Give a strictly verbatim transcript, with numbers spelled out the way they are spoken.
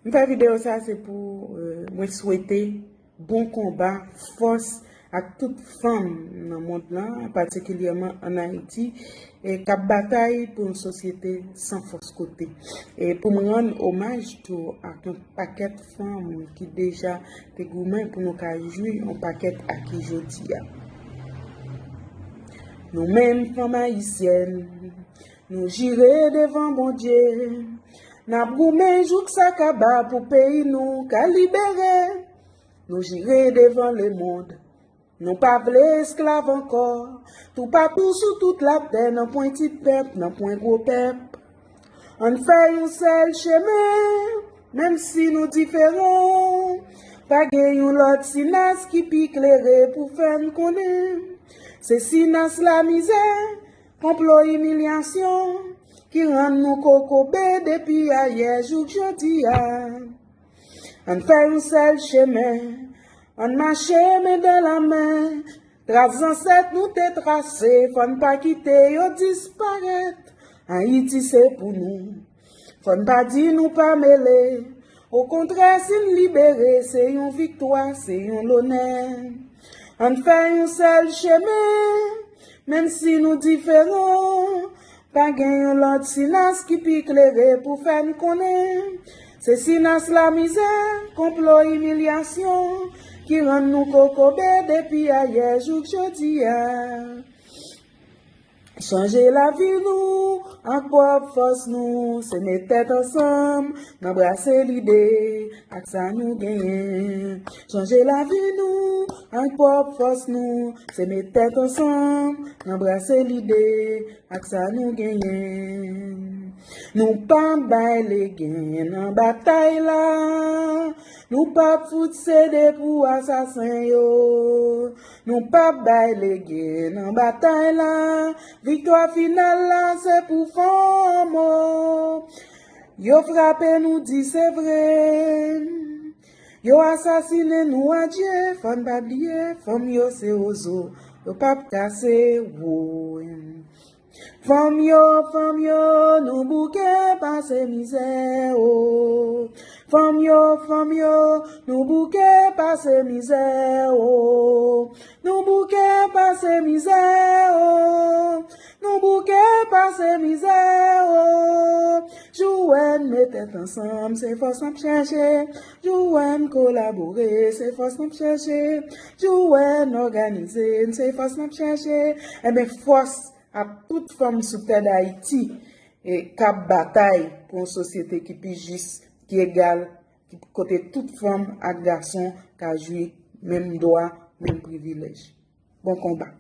M fè videyo sa se pou, euh, mwen swete bon konba, fòs ak tout fanm nan mond lan, patikilyèman ann Ayiti, e k ap batay pou yon sosyete san fòs kote. E pou m rann omaj tou ak yon pakèt fanm ki deja te goumen pou nou ka jwi yon pakèt aki jodi a. Nou menm fanm ayisyèn, nou jire devan Bondye, n ap goumen jouk sa kaba pou peyi nou ka libere. Nou jire devan lemonn, nou pa vle esklav ankò. Toupatou sou tout latè, nan pwen ti pèp, nan pwen gwo pèp. Ann fè yon sèl chemen, menm si nou diferan. Pa gen yon lòt sinas ki pi klere pou fè n konnen. Se sinas lamizè, konplo, imilyasyon, ki rann nou kokobe depi ayè jouk jodi a. Ann fè yon sèl chemen, ann mache men dan la men. Tras zansèt nou te trase, fò n pa kite yo disparèt. Ayiti se pou nou. Fò n pa di nou pa mele. Okontrè, si n libere, se yon viktwa, se yon lonè. Ann fè yon sèl chemen, menm si nou diferan. Pa gen yon lòt sinas ki pi klere pou fè n konnen. Se sinas lamizè, konplo, imilyasyon, ki rann nou kokobe depi ayè jouk jodi a. Chanje lavi nou ak pwòp fòs nou, se met tèt ansanm, n anbrase lide ak sa nou genyen. Chanje lavi nou ak pwòp fòs nou, se met tèt ansanm, n anbrase lide ak sa nou genyen. Nou p ap bay legen nan batay la. Nou p ap fout sede pou asasen yo. Nou p ap bay legen nan batay la. Viktwa final la se pou fanm, o. Yo frape nou di se vre. Yo asasinen nou, adye. Fò n pa bliye, fanm yo se wozo. Yo p ap kase, wo. Fanm yo, fanm yo, nou bouke pase mizè, o. Fanm yo, fanm yo, nou bouke pase mizè, o. Nou bouke pase mizè, o. Nou bouke pase mizè, o. Jou wè n met tèt ansanm, se fòs n ap chèche. Jou wè n kolabore, se fòs n ap chèche. Jou wè n òganize n, se fòs n ap chèche. Enben, fòs ak tout fanm sou tè Dayiti e k ap batay pou yon sosyete ki pi jis, ki egal, ki, kote tout fanm ak gason ka jwi menm dwa, menm privilèj. Bon konba.